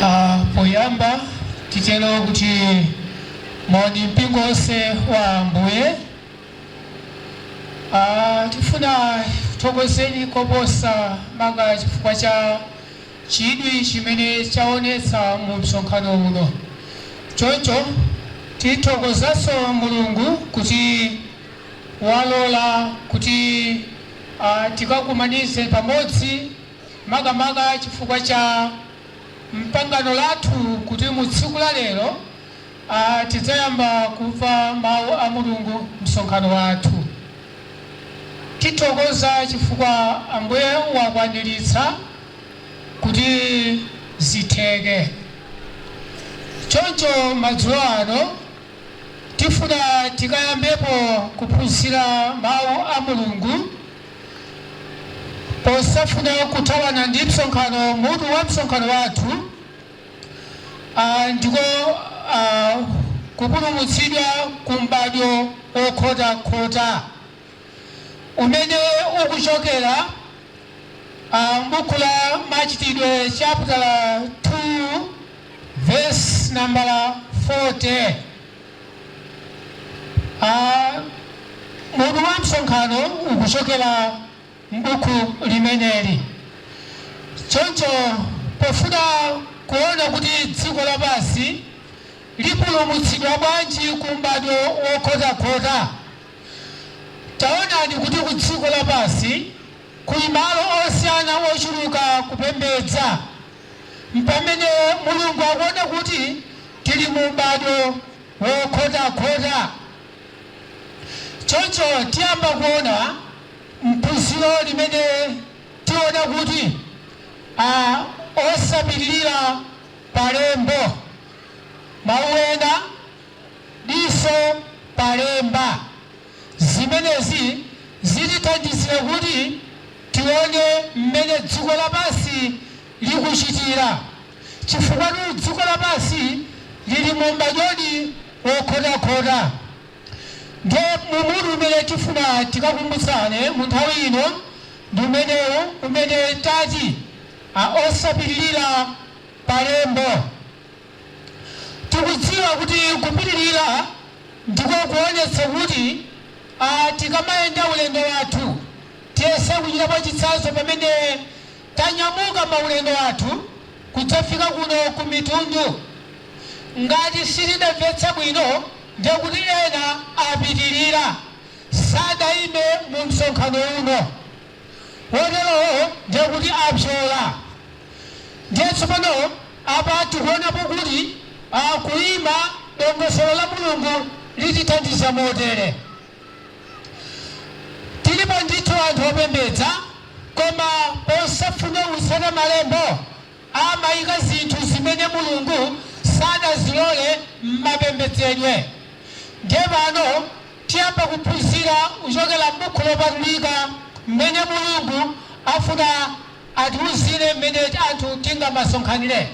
Poyamba titero kuti moni mpingo wonse wa Ambuye. Tifuna kuthokozeni koposa maka chifukwa cha chidwi chimene chaonetsa mu msonkhano uno. Choncho tithokozanso Mulungu kuti walola kuti tikakumanize pamodzi, makamaka chifukwa cha mpangano lathu kuti mu tsiku la lero tidzayamba kumva mawu a Mulungu msonkhano wathu. Tithokoza chifukwa Ambuye wakwaniritsa kuti zitheke. Choncho madzulo ano tifuna tikayambepo kuphunzira mawu a Mulungu posafuna kuthawana ndi msonkhano. Mutu wa msonkhano wathu ndiko kupulumutsidwa ku m'badwo wokhotakhota, umene ukuchokera m'buku la Machitidwe chapter 2 verse number 40. Mutu wa msonkhano ukuchokera m'buku limeneli. Choncho pofuna kuona kuti dziko lapansi lipulumutsidwa bwanji ku m'badwo wokhotakhota, taonani kuti ku dziko lapansi kuli malo osiyana ochuluka kupembedza, mpamene Mulungu akuona kuti tili mu m'badwo wokhotakhota. Choncho tiyamba kuona mphunziro limene tiona kuti osapitirira palembo, mawu ena diso palemba. Zimenezi zitithandizira kuti tione mmene dziko lapansi likuchitira, chifukwa dziko lapansi lili mu m'badwodi wokhotakhota. Ndiye mumutu umene tifuna tikakumbutsane mu nthawi ino ndi umenewu umene tati osapitirira palembo. Tikudziwa kuti kupitirira ndiko kuonetsa kuti tikamayenda ulendo wathu, tiyese kuchitapo chitsanzo pamene tanyamuka maulendo athu kudzafika kuno ku Mitundu. Ngati sitidamvetsa bwino, ndiye kuti ena apitirira, sadayime mu msonkhano uno, woterowo ndiye kuti apyola. Ndiye tsopano apa tikuonapo kuti kuyima dongosolo la Mulungu litithandiza motere. Tilipo ndithu anthu opembedza, koma posafuna kutsata malembo amayika zinthu zimene Mulungu sadazilole m'mapembedzedwe. Ndiye pano tiyamba kuphunzira kuchokera m'buku lopatulika mmene Mulungu afuna atiuzire mmene anthu tingamasonkhanire.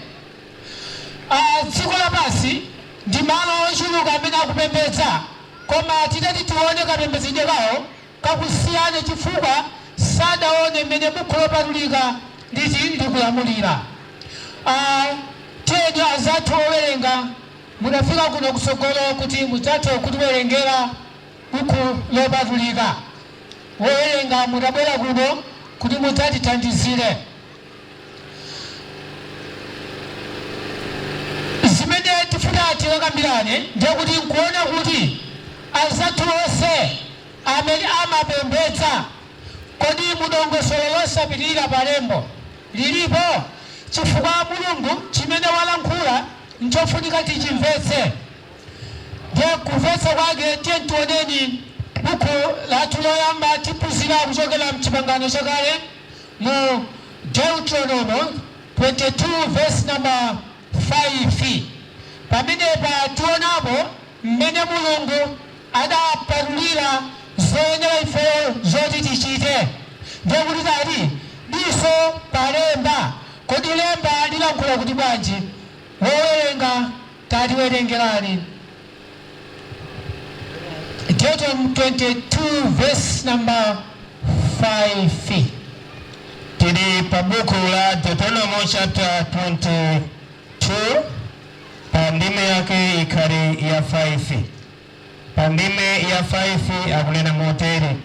Dziko lapansi ndi malo ochuluka amene akupembedza, koma titati tione kapembedzedwe kawo kakusiyana chifukwa sadaone mmene buku lopatulika liti likulamulira. Tiyeni anzathu owerenga, mudafika kuno kutsogolo kuti mudzathe kutiwerengera buku lopatulika. Wowerenga, mutabwera kuno kuti mudzatithandizire. Zimene tifuna tikakambirane ndiye kuti nkuona kuti anzathu onse amene amapembedza, kodi mudongosolo losapitirira palembo lilipo? Chifukwa Mulungu chimene walankhula nchofunika tichimvetse. Ndiye kumvetsa kwake, tiye tioneni buku lathu loyamba. Tiphunzira kuchokera mchipangano chakale mu Deuteronomy 22 verse number 5. Pamenepa tionapo mmene Mulungu adapatulira zoyenera ifeyo zoti tichite. Ndiye kuti tati diso palemba, kodi lemba lilankhula kuti bwanji? Wowerenga, tatiwerengerani Deuteronomy 22 verse number 5. Tili pa buku la Deuteronomy chapter 22. 5. Pa ndime ya 5 akunena motere.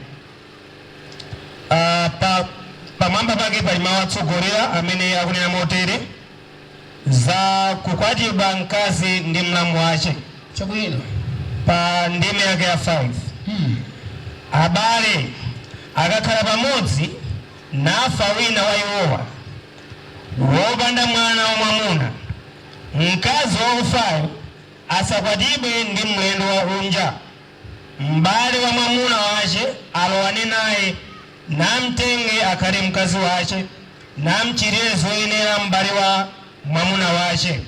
Pamwamba pake pali mawu atsogolera amene akunena motere za kukwatibwa mkazi ndi mlamu wace. Chabwino. Pa ndime yake ya 5, abale akakhala pamodzi nafa wina wa iwowa wopanda mwana wamwamuna, mkazi wakufayo asakwatibwe ndi mlendo wakunja. M'bale wa mwamuna wace alowane naye, namtenge akhale mkazi wace, namchitire zoyenera m'bale wa mwamuna wace.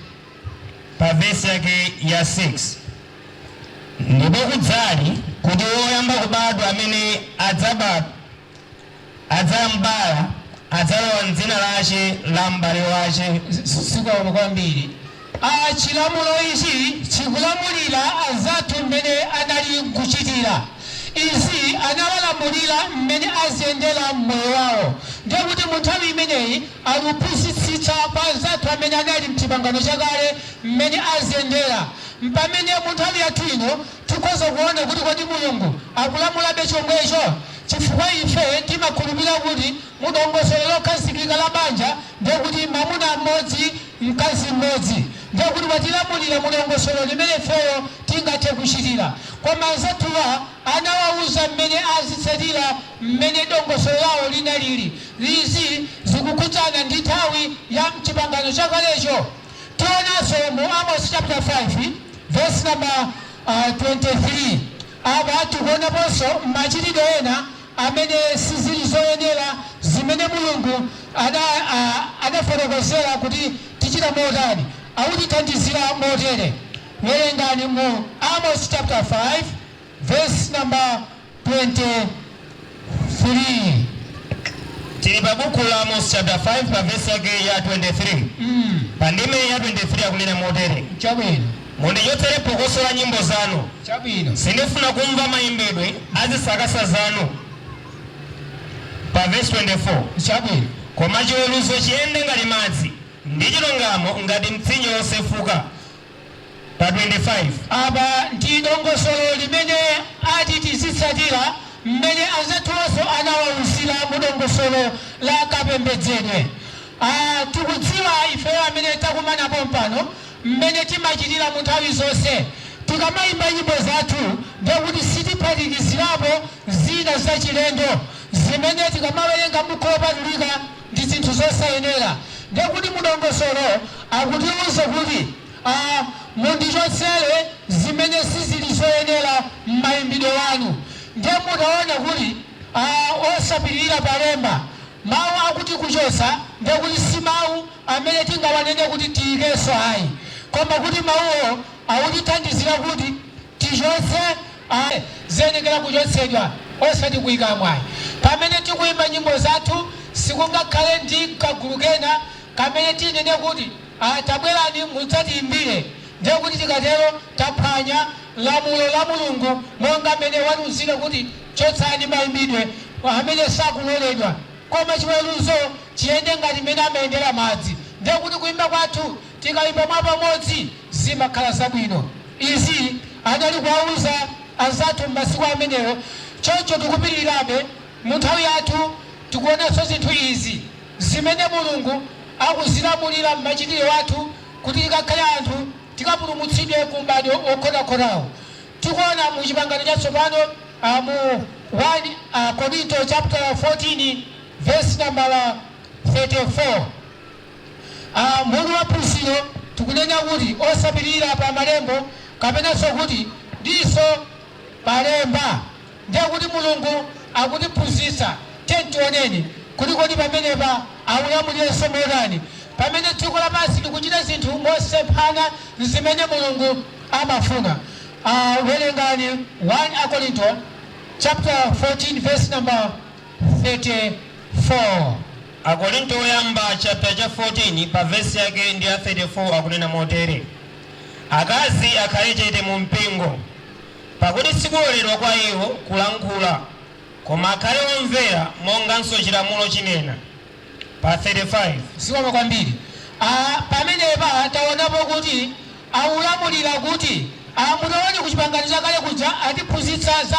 Pa vesi yake ya 6, ndipo kudzali kuti woyamba kubadwa amene adzambala adzalowa mdzina lace la m'bale wace. Zikomo kwambiri. Chilamulo ichi chikulamulira anzathu mmene anali kuchitira. Izi anawalamulira mmene aziyendera mmoyo wawo. Ndiye kuti mu nthawi imeneyi akuphunzitsitsa kwa anzathu amene anali mchipangano chakale mmene aziyendera. Pamene mu nthawi yathu ino tikhoza kuona kuti kodi Mulungu akulamulabe chomwecho? Chifukwa ife timakhulupirira kuti mudongosolo lokhazikika la banja ndiye kuti mwamuna mmodzi, mkazi mmodzi. Ndiye kuti watilamulira mudongosolo limene ifeyo tingathe kuchitira. Koma anzathuwa anawawuza mmene azitsatira, mmene dongosolo lawo linalili. Izi zikukhudzana ndi nthawi ya mchipangano chakalecho. Tionanso mu Amos chapter 5 verse number 23. Apa tikuonaponso machitidwe ena amene sizili zoyenera zimene Mulungu adafotokozera kuti tichita motani. Akutithandizira motere. Werengani mu Amos chapter 5 verse number 23. Tili pa buku la Amos chapter 5 pa vesi yake ya 23. Pa ndime ya 23 akunena motere: Chabwino. Mundichotsere phokoso la nyimbo zanu. Chabwino. Sindifuna kumva mayimbidwe azisakasa zanu. Pa vesi 24, Chabwino. koma chiweruzo chiyende ngati madzi, ndi chilungamo ngati mtsinje wosefuka. Pa 25. Apa ndi dongosolo limene ati tizitsatira, mmene anzathuwanso anawawuzira mu dongosolo la kapembedzedwe. Tikudziwa ifeyo amene takumanapo pano mmene timachitira mu nthawi zonse. Tikamayimba nyimbo zathu, ndekuti sitiphatikizirapo zina zachilendo zimene tikamawerenga buku lopatulika ndi zinthu zosayenera. Ndekuti mudongosolo akutiwuza kuti mundichotsere zimene sizili zoyenera m'mayimbidwe wanu. Ndiye mutaona kuti osapitirira palemba, mawu akuti kuchotsa, ndiye kuti si mawu amene tingawanene kuti tiyikenso ayi, koma kuti mawuwo akutithandizira kuti tichotse ziyenekera kuchotsedwa, osati kuyika mwayi. Pamene tikuyimba nyimbo zathu, sikungakhale ndi kagulu kena kamene tinene kuti tabwerani mudzatiyimbire. Ndiye kuti tikatero taphwanya lamulo la Mulungu monga mmene watiuzira kuti chotsani mayimbidwe amene sakuloledwa. Koma chiweruzo chiyende ngati mmene amayendera madzi. Ndiye kuti kuyimba kwathu, tikayimba mwapamodzi, zimakhala zabwino. Izi anali kuwauza anzathu m'masiku amenewo. Choncho tikupitirirabe mu nthawi yathu, tikuonanso zinthu izi zimene Mulungu akuzilamulira m'machitidwe wathu kuti tikakhale anthu tikapulumutsidwe ku m'badwo okhotakhotawo. Tikuona mu Chipangano Chatsopano, mu 1 Korinto chapter 14 verse number 34. Mutu wa phunziro tikunena kuti osapitirira pa malembo, kapenanso kuti diso palemba. Ndiye kuti Mulungu akutiphunzitsa. Tioneni kuti kodi pamenepa akulamulirenso motani pamene dziko lapansi likuchita zinthu mosemphana zimene Mulungu amafuna. Werengani 1 Akorinto chapter 14 verse number 34. Akorinto oyamba chapter cha 14 pa vesi yake ndi ya 34 akunena motere: akazi akhale chete mu mpingo, pakuti sikuloledwa kwa iwo kulankhula, koma akhale omvera, monganso chilamulo chinena. Pa 35. Zikomo kwambiri. Pamenepa taonapo kuti akulamulira kuti Mutaone kuchipangano chakale kuja atiphunzitsa za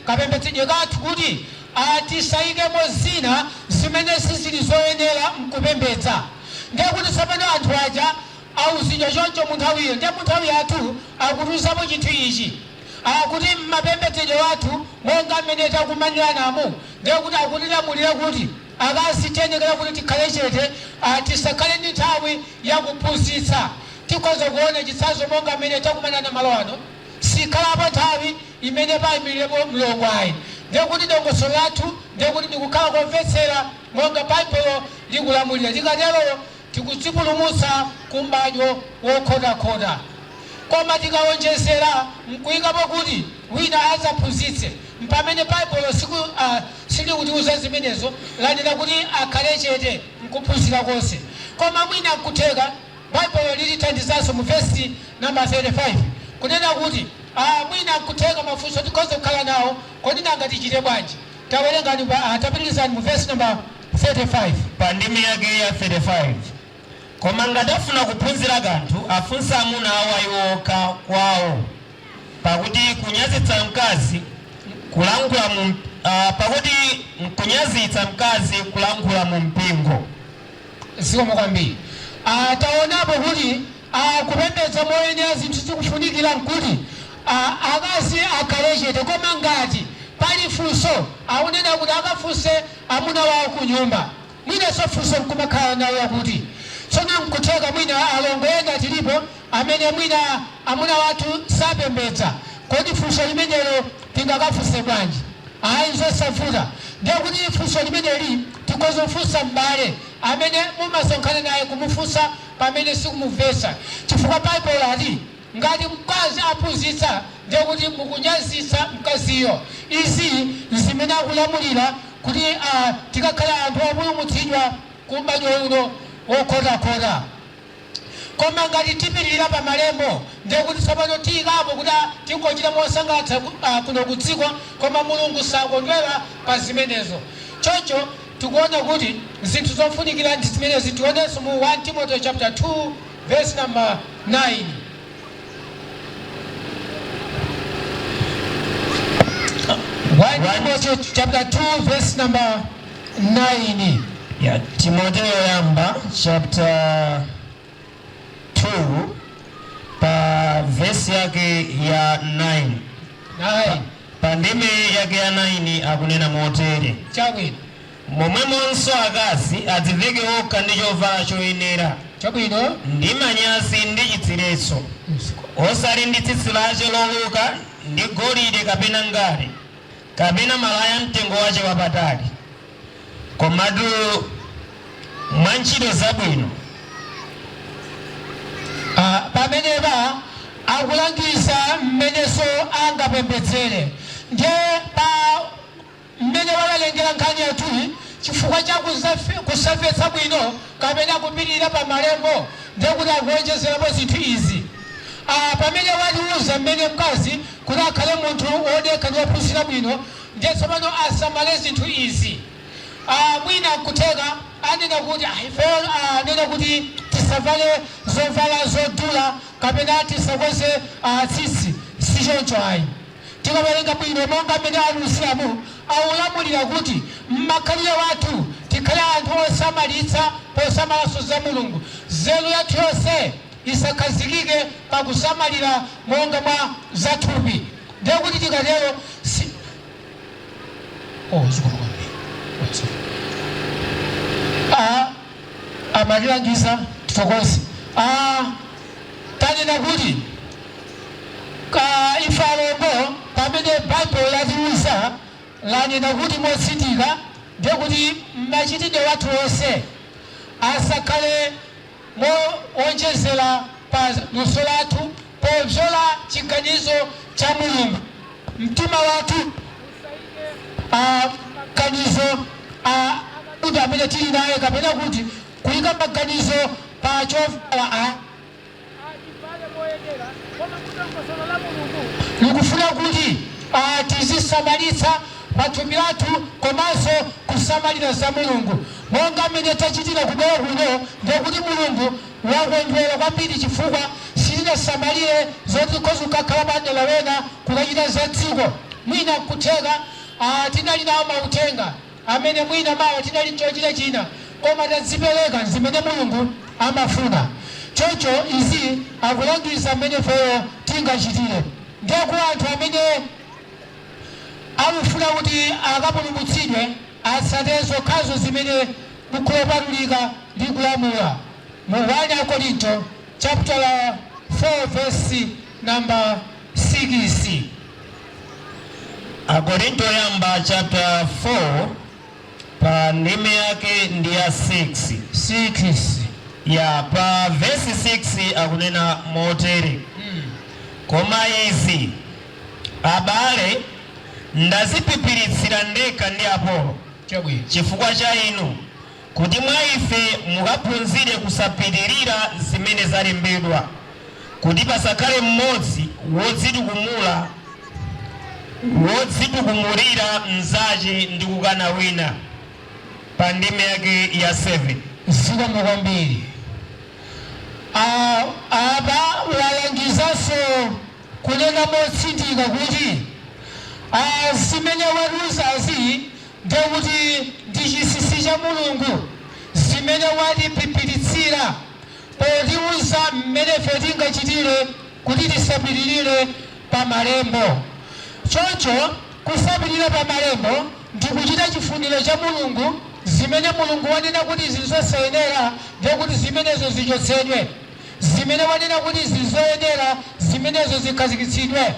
kapembedzedwe kathu kuti tisayikemo zina zimene sizili zoyenera mkupembedza. Ndiye kuti tsopano anthu aja auzidwa choncho mu nthawiyo. Ndiye mu nthawi yathu akutiuzapo chinthu ichi, akuti mmapembedzedwe wathu monga mmene takumaniranamu, ndiye kuti akutilamulira kuti akazi tiyenekera kuti tikhale chete, tisakhale ndi nthawi yakuphunzitsa. Tikhoza kuona chitsanzo monga mmene takumanana malo ano, sikhalapo nthawi imene payimirirepo mlongo ayi. Ndiye kuti dongosolo lathu ndiye kuti ndikukhala komvetsera monga Baibulo likulamulira. Tikatero tikudzipulumutsa ku m'badwo wokhotakhota. Koma tikawonjezera nkuyikapo kuti wina adzaphunzitse, mpamene Baibulo silikutiuza zimenezo, lanena kuti akhale chete nkuphunzira konse. Koma mwina nkutheka Baibulo lilithandizanso mu vesi namba 35 kunena kuti mwina nkutheka mafunso tikhoza kukhala nawo, kodi nanga tichite bwanji? Tawerengani, tapitirizani mu vesi namba 35. Pa ndime yake ya 35: Koma ngati afuna kuphunzira kanthu, afunse amuna awo iwo okha kwawo, pakuti kunyazitsa mkazi kulankhula mu pakuti nkunyazitsa mkazi kulankhula mu mpingo. Zikomo kwambiri. Taonapo kuti kupembedza moyenera zinthu zikufunikira nkuti akazi akhale chete, koma ngati pali funso akunena kuti akafunse amuna wawo ku nyumba. Mwinanso funso nkumakhala nawo yakuti tsono nkutheka mwina alongo ena tilipo amene mwina amuna wathu sapembedza, kodi funso limenelo tingakafunse bwanji? Ayi, zosavuta. Ndiye kuti funso limeneli tikhoza kufunsa m'bale amene mumasonkhana naye, kumufunsa pamene sikumumvetsa, chifukwa Baibulo ati ngati mkazi aphunzitsa ndiye kuti mukunyazitsa mkaziyo. Izi zimene akulamulira kuti tikakhala anthu opulumutsidwa ku m'badwo uno wokhotakhota. Koma ngati tipitirira pa malembo, ndiye kuti tsopano tiyikapo kuti tingochita mosangalatsa kuno ku dziko, koma Mulungu sakondwera pa zimenezo. Choncho tikuona kuti zinthu zofunikira ndi zimenezi. Tionenso mu 1 Timothy chapter 2 verse number 9. 1 Timothy chapter 2 verse number 9. Ya, Timoteyo yoyamba chapter 2 pa vesi yake ya 9. 9. Pa ndime yake ya 9 akunena motere: Momwemonso akazi adziveke okha ndi chovala choyenera, ndi manyazi ndi chidziletso, osati ndi tsitsi lace loluka ndi golide kapena ngale kapena malaya mtengo wace wapatali, komatu mwa ntchito zabwino. Pamenepa akulangiza mmenenso angapembedzere. Ndiye pa mmene wawerengera nkhani yathuyi, chifukwa cha kusamvetsa bwino kapena kupitirira pa malembo, ndiye kuti akuonjezerapo zinthu izi. Pamene watiuza mmene mkazi kuti akhale munthu wodekha ndi wophunzira bwino, ndiye tsopano asamale zinthu izi. Mwina nkutheka anena kuti ifeyo anena kuti tisavale zovala zodula kapena tisakonze tsitsi. Sichoncho ayi. Tikawerenga bwino monga mmene aliusilamu aulamulira kuti mmakhalidwe wathu tikhale anthu osamalitsa posamalanso za Mulungu. Nzeru yathu yonse isakhazikike pakusamalira monga mwa zathupi. Ndiye kuti tikatero si oh, zikomo kwambiri. Amatilangiza, tithokoze. Tanena kuti ife alongo, pamene Baibulo latiuza, lanena kuti motsindika, ndiye kuti machitidwe wathu onse asakhale mowonjezera pa luso lathu pobzola chiganizo cha Mulungu. Mtima wathu maganizo a munthu amene tili naye kapena kuti kuyika maganizo pa chovala tivale moyenera, koma kudongosolo la Mulungu likufuna kuti tizisamalitsa pathupi lathu komanso kusamalira za Mulungu monga mmene tachitira kubwera kuno. Ndiye kuti Mulungu wakondwera kwambiri chifukwa sitina Sitinasamalire zoti tikhoza kukakhala padera wena kukachita za dziko. Mwina nkutheka tinali nawo mauthenga amene mwina mawa tinali chochita china, koma tadzipereka zimene Mulungu amafuna. Choncho izi akulangiza mmene ifeyo tingachitire. Ndiye ku anthu amene akufuna kuti akapulumutsidwe, atsate zokhazo zimene Buku Lopatulika likulamula mu 1 Akorinto chapter 4 verse number 6. Akorinto yamba chapter 4, pa ndime yake ndi ya 6. 6. Ya, pa vesi 6 akunena motere: "Koma izi, abale, ndaziphiphiritsira ndekha ndi Apolo chifukwa cha inu, kuti mwa ife mukaphunzire kusapitirira zimene zalembedwa, kuti pasakhale mmodzi wodzitukumulira mnzace ndi kukana wina." Pa ndime yake ya 7. Zikomo kwambiri. Apa walangizanso kunena motsindika kuti zimene watiuzazi ndekuti ndi chinsinsi cha Mulungu zimene watiphiphiritsira potiuza mmene ife tingachitire kuti tisapitirire pa malembo. Choncho kusapitirira pa malembo ndi kuchita chifuniro cha Mulungu. Zimene Mulungu wanena kuti izi zosayenera, ndiye kuti zimenezo zichotsedwe. Zimene wanena kuti izi zoyenera, zimenezo zikhazikitsidwe.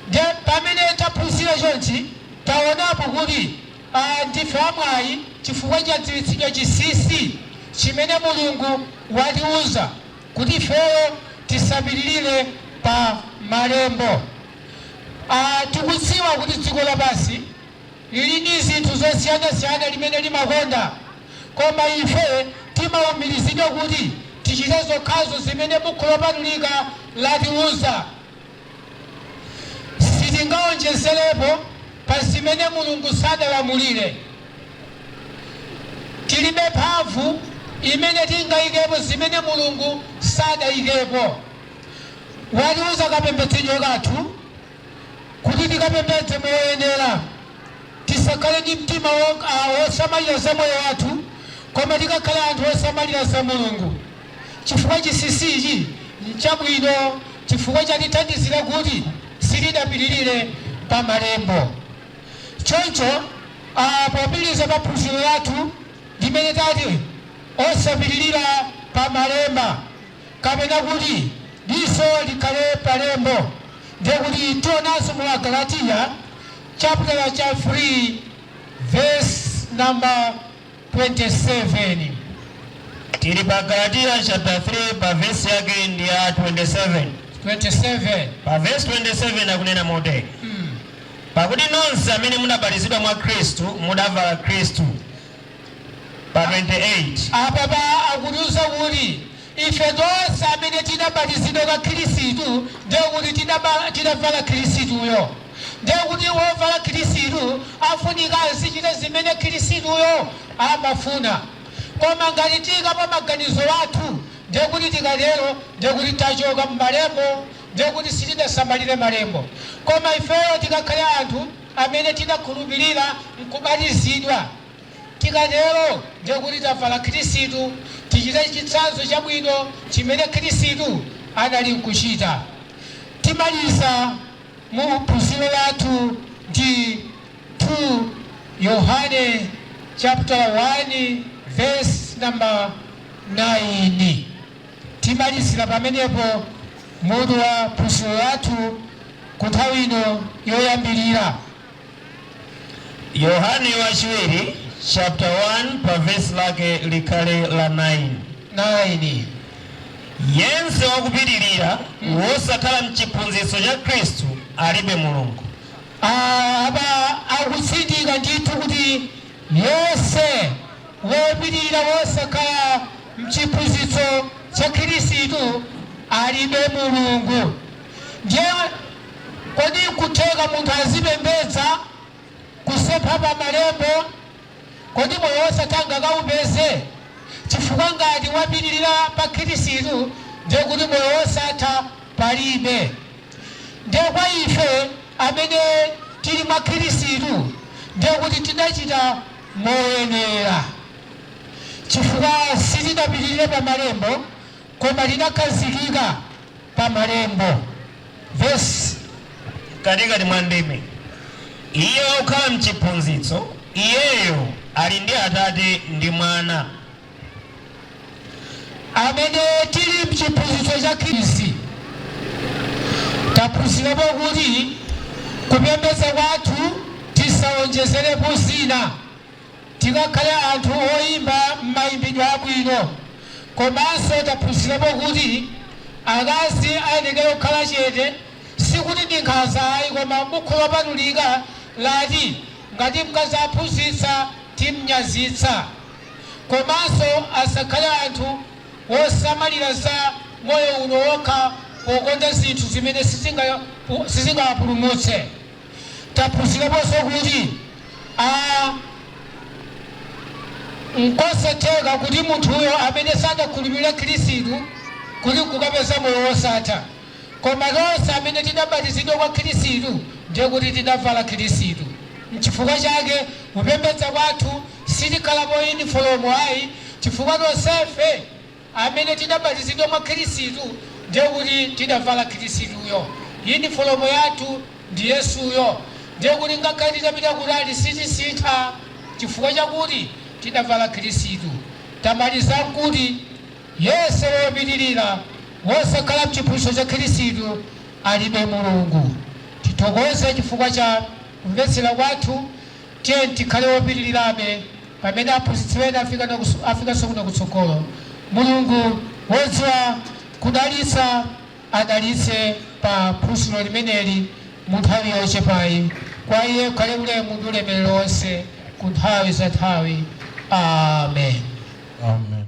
Ndiye pamene taphunzira chonchi, taonapo kuti ndife amwayi chifukwa chadziwitsidwa chinsinsi chimene Mulungu watiuza kuti ifeyo tisapitirire pa malembo. Tikudziwa kuti dziko lapansi lili ndi zinthu zosiyanasiyana limene limakonda, koma ife timawumirizidwa kuti tichite zokhazo zimene Buku Lopatulika latiuza. Sitingawonjezerepo pa zimene Mulungu sadalamulire. Tilibe mphamvu imene tingayikepo zimene Mulungu sadayikepo. Watiuza kapembedzedwe kathu kuti tikapembedze moyenera, tisakhale ndi mtima wosamalira za moyo wathu, koma tikakhale anthu osamalira za Mulungu, chifukwa chinsinsichi nchabwino, chifukwa chatithandizira kuti sitidapitirire pa malembo. Choncho popitiriza pa phunziro lathu limene tati osapitirira pa malemba, kapena kuti diso likhale palembo, ndiye kuti tionanso mu Agalatiya chapter cha 3 verse number 27. Tili pa Galatiya chapter 3, pa vesi yake ndi ya 27. 27. Pa vesi 27 akunena motere: "Pakuti nonse amene munabatizidwa mwa Khristu mudavala Khristu." Pa 28. Apa pa akutiuza kuti ife tonse amene tinabatizidwa kwa Khristu, ndiye kuti tinavala Khristuyo. Ndiye kuti wovala Khristu afunika azichita zimene Khristuyo amafuna. Koma ngati tiyikapo maganizo athu, ndiye kuti tikatero ndiye kuti tachoka m'malembo, ndiye kuti sitinasamalire malembo. Koma ifeyo tikakhale anthu amene tinakhulupirira nkubatizidwa, tikatero ndiye kuti tavala Khristu, tichite chitsanzo chabwino chimene Khristu anali nkuchita. Timaliza mu phunziro lathu ndi 2 Yohane chapter 1 verse number 9. Timalizira pamenepo mutu wa phunziro lathu ku nthawi ino yoyambirira. Yohane wachiwiri chapter 1, pa vesi lake likhale la 9. 9. "Yense wakupitirira wosakhala mchiphunzitso cha Khristu alibe Mulungu." Apa akutsindika ndithu kuti yense wopitirira wosakhala mchiphunzitso cha Khristu alibe Mulungu. Ndiye kodi nkutheka munthu azipembedza kusempha pa malembo, kodi moyo wosatha angakaupeze? Chifukwa ngati wapitirira pa Khristu Ndiye kuti moyo wosatha palibe. Ndiye kwa ife amene tili mwa Khristu, ndiye kuti tidachita moyenera, chifukwa sitidapitirire pa malembo, koma tidakhazikika pa malembo. Vesi. Katikati mwa ndime, iye wokhala mchiphunzitso, iyeyo ali ndi Atate ndi Mwana. Amene tili mchiphunzitso cha Khristu, taphunzirapo kuti kupembedza kwathu tisawonjezerepo zina, tikakhale anthu oyimba m'mayimbidwe abwino. Komanso taphunzirapo kuti akazi ayenekera kukhala chete. Sikuti ndi nkhanza ayi, koma Bukhu Lopatulika lati ngati mkazi aphunzitsa, timnyazitsa. Komanso asakhale anthu wosamalira za moyo uno wokha, pokonda zinthu zimene sizingawapulumutse. Taphunziraponso kuti a nkosatheka kuti munthuyo amene sadakhulupirira Khristu kuti nkukapeza moyo wosatha. Koma tonse amene tidabatizidwa kwa Khristu, ndiye kuti tidavala Khristu. Nchifukwa chake kupembedza kwathu sitikhalapo yunifolomu ayi, chifukwa tonsefe amene tidabatizidwa mwa Khristu, ndiye kuti tidavala Khristuyo. Yunifolomu yathu ndi Yesuyo. Ndiye kuti ngakhale titapita kutali, sitisintha, chifukwa chakuti tidavala Khristu. Tamaliza nkuti yense wopitirira wosakhala mchiphunzitso cha Khristu alibe Mulungu. Tithokoze chifukwa cha kumvetsera kwathu. Tiye tikhale wopitirirabe pamene aphunzitsi ena afikanso kuno kutsogolo. Mulungu wodziwa kudalitsa adalitse pa phunziro limeneli mu nthawi yochepayi. Kwa iye kukhale ulemu ndi ulemerero wonse ku nthawi za nthawi. Amen. Amen.